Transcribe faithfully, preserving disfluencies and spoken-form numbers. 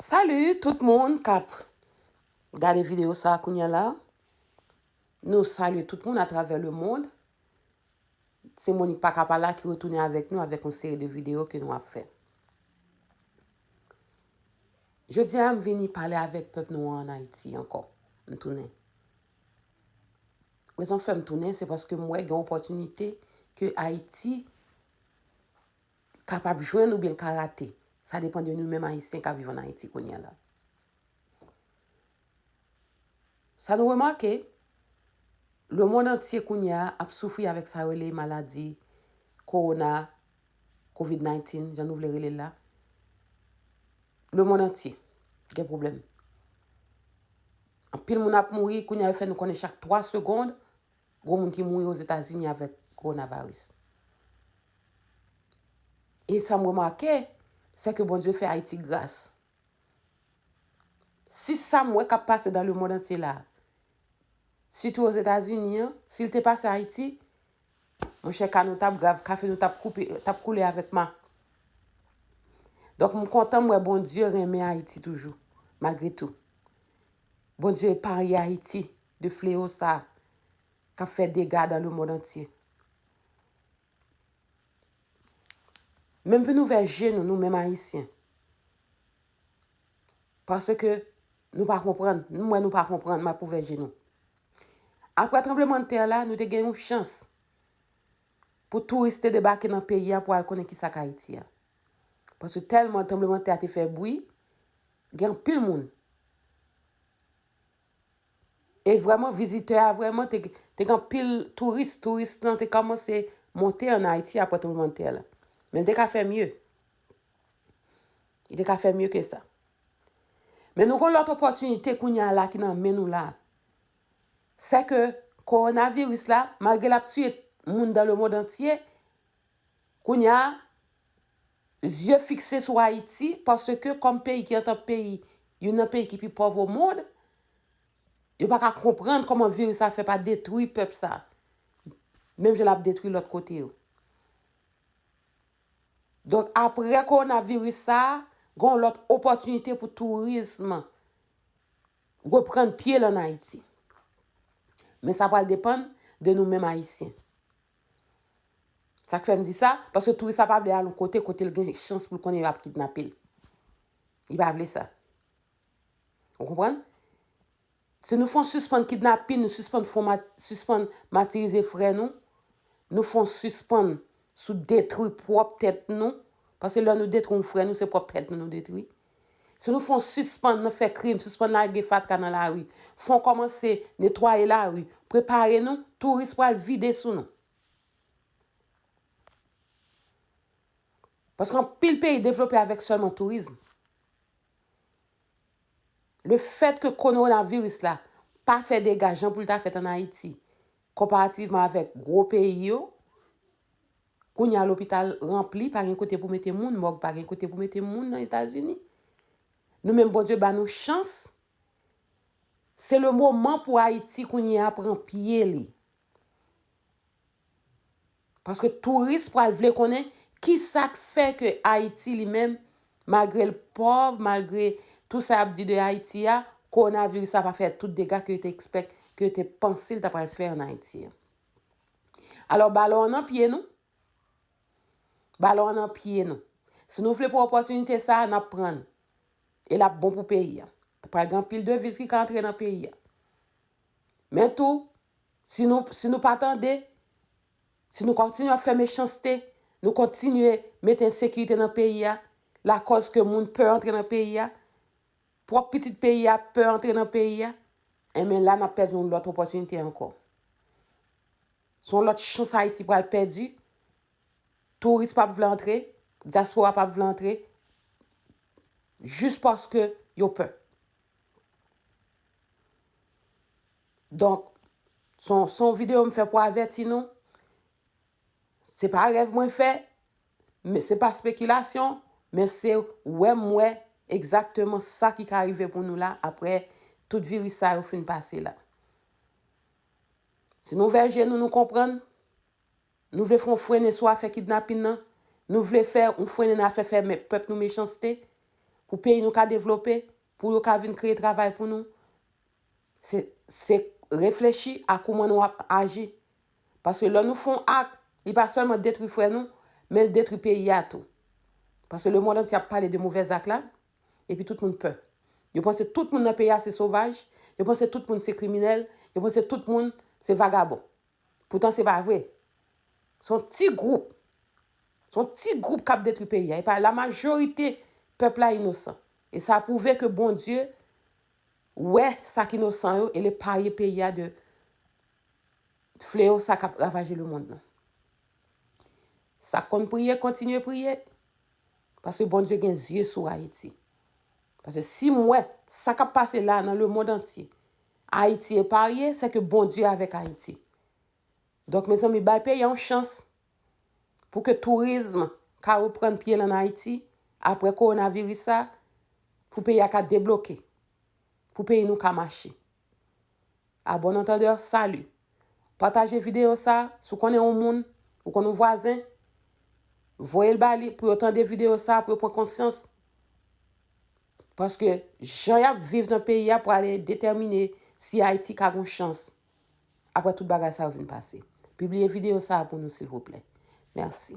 Salut tout moun k ap gade videyo sa a kounye a la. Nou salye tout moun atravè lemonn. Se Monique Pakapala ki retounen avèk nou avèk yon seri de videyo ke nou ap fè. Jodi a, m vini pale avèk pèp nou an ann Ayiti ankò. M tounen. Rezon fè m tounen, se paske m wè gen opòtinite ke Ayiti kapab jwenn oubyen l ka rate. Sa depann de nou menm Ayisyen k ap viv ann Ayiti kounye a la. Sa nou remake, lemonn antye kounye a ap soufri avèk sa yo rele maladi kowona, covid nineteen, jan nou vle rele l la. Lemonn antye gen pwoblèm. Anpil moun ap mouri, kounye a yo fè nou konnen chak twa segonn, gon moun ki mouri Ozetazini avèk kowonaviris. E sa m remake, se ke Bondye fè Ayiti gras. Si sa m wè k ap pase dans le monde entier la, sitou Ozetazini an, si l te pase Ayiti, monchè, ka nou t ap grav, kafe nou t ap koupe, t ap koule avèk ma. Donk, m kontan m wè Bondye renmen Ayiti toujou, malgre tou. Bondye epaye Ayiti de fleyo sa k ap fè dega dans le monde entier. Men m vin ouvè je nou, nou menm Ayisyen. Paske nou pa konprann. M wè nou pa konprann, m ap ouvè je nou. Apre tranblemanntè la, nou te gen yon chans pou touris te debake nan peyi a pou al konnen kisa k Ayiti a. Paske tèlman tranblemanntè a te fè bri, gen anpil moun. E vrèman, vizitè a vrèman te, te gen anpil touris. Touris lan te kòmanse monte ann Ayiti apre tranblemanntè la. Men l te ka fè mye. Li te ka fè mye ke sa. Men nou gen lòt opòtinite kounye a la ki nan men nou la. Se ke kowonaviris la, malgre l ap tiye moun dans le monde entier, kounye a, zye fikse sou Ayiti, paske kòm peyi ki antan peyi, youn nan peyi ki pi pòv o mond, yo pa ka konprann kòman viris sa fè pa detwi pèp sa, menm jan l ap detwi lòt kote yo. Donk, apre kowonaviris sa, gen yon lòt opòtinite pou tourism reprann pye l ann Ayiti. Men sa pral depann de nou menm Ayisyen. Sa k fè m di sa? Paske touris la pa vle al yon kote, kote l gen chans pou l konnen y ap kidnape l. Li pa vle sa. Ou konprann? Si nou fon sispann kidnapin, nou sispann fon mat-, sispann matirize frè nou, nou fon sispann sou detwi pwòp tèt nou, paske lè nou detwi yon frè nou, se pwòp tèt nou nou detwi. Si nou fon sispann nan fè krim, sispann lage fatra nan lari, fon kòmanse netwaye lari, prepare nou, touris pral vide sou nou. Paske anpil peyi devlope avèk sèlman tourism. Le fèt ke kowonaviris la pa fè dega jan pou l ta fèt ann Ayiti, konparativman avèk gwo peyi yo, kounye a lopital ranpli, pa gen kote pou mete moun, mòg pa gen kote pou mete moun nan Etazini. Nou menm Bondye ba nou chans. Se le moman pou Ayiti kounye a pran pye li. Paske touris pral vle konnen ki sa k fè ke Ayiti li menm, malgre l pòv, malgre tou sa y ap di de Ayiti a, kowonaviris la pa fè tout dega ke yo te ekspèk, ke yo te panse l ta pral fè ann Ayiti a. Alò, balon an nan pye nou. Balon an nan pye nou. Si nou vle pran opòtinite sa a, n ap pran l. E l ap bon pou peyi a. Pral gen anpil deviz ki ka antre nan peyi a. Men tou, si nou, si nou pa tande, si nou kontinye ap fè mechanste, nou kontinye mete ensekirite nan peyi a, lakòz ke moun pè antre nan peyi a, pwòp pitit peyi a pè antre nan peyi a, enben la n ap pèdi yon lòt opòtinite ankò. Se yon lòt chans Ayiti pral pèdi. Touris p ap vle antre, dyaspora p ap vle antre, jis paske yo pè. Donk, se yon, se yon videyo m fè pou avèti nou. Se pa rèv mwen fè, men se pa spekilasyon, men se wè m wè egzakteman sa ki ka rive pou nou la apre tout viris sa yo fin pase la. Si nou ouvè je nou, nou konprann, nou vle fè yon frennen sou afè kidnapin nan, nou vle fè yon frennen nan afè fè pèp nou mechanste, pou peyi nou ka devlope, pou yo ka vin kreye travay pou nou, se, se reflechi a kouman nou ap aji. Paske lè nou fè yon ak, li pa sèlman detwi frè nou, men l detwi peyi a tou. Paske lemonn antye ap pale de movèz ak la, epi tout moun pè. Yo panse tout moun nan peyi a se sovaj, yo panse tout moun se kriminèl, yo panse tout moun se vagabon. Poutan se pa vre. Se yon ti gwoup. Se yon ti gwoup k ap detwi peyi a. E pa la majorite pèp la inosan. E sa pwouve ke Bondye wè sa k inosan yo e l epaye peyi a de fleyo sa k ap ravaje lemonn nan. Sa k konn priye, kontinye priye. Paske Bondye gen zye sou Ayiti. Paske si m wè sa k ap pase la nan lemonn antye, Ayiti eparye, se ke Bondye avèk Ayiti. Donk, mezanmi, bay peyi a yon chans pou ke tourizm ka reprann pye l ann Ayiti apre kowonaviris sa, pou peyi a ka debloke, pou peyi nou ka mache. A bon antandè, sali. Pataje videyo sa, si w konnen yon moun, ou konnen yon vwazen, voye l ba li pou yo tande videyo sa, pou yo pran konsyans. Paske jan y ap viv nan peyi a prale detèmine si Ayiti ka gon chans apre tout bagay sa yo vin pase. Pibliye videyo sa a pou nou, silvouplè. Mèsi.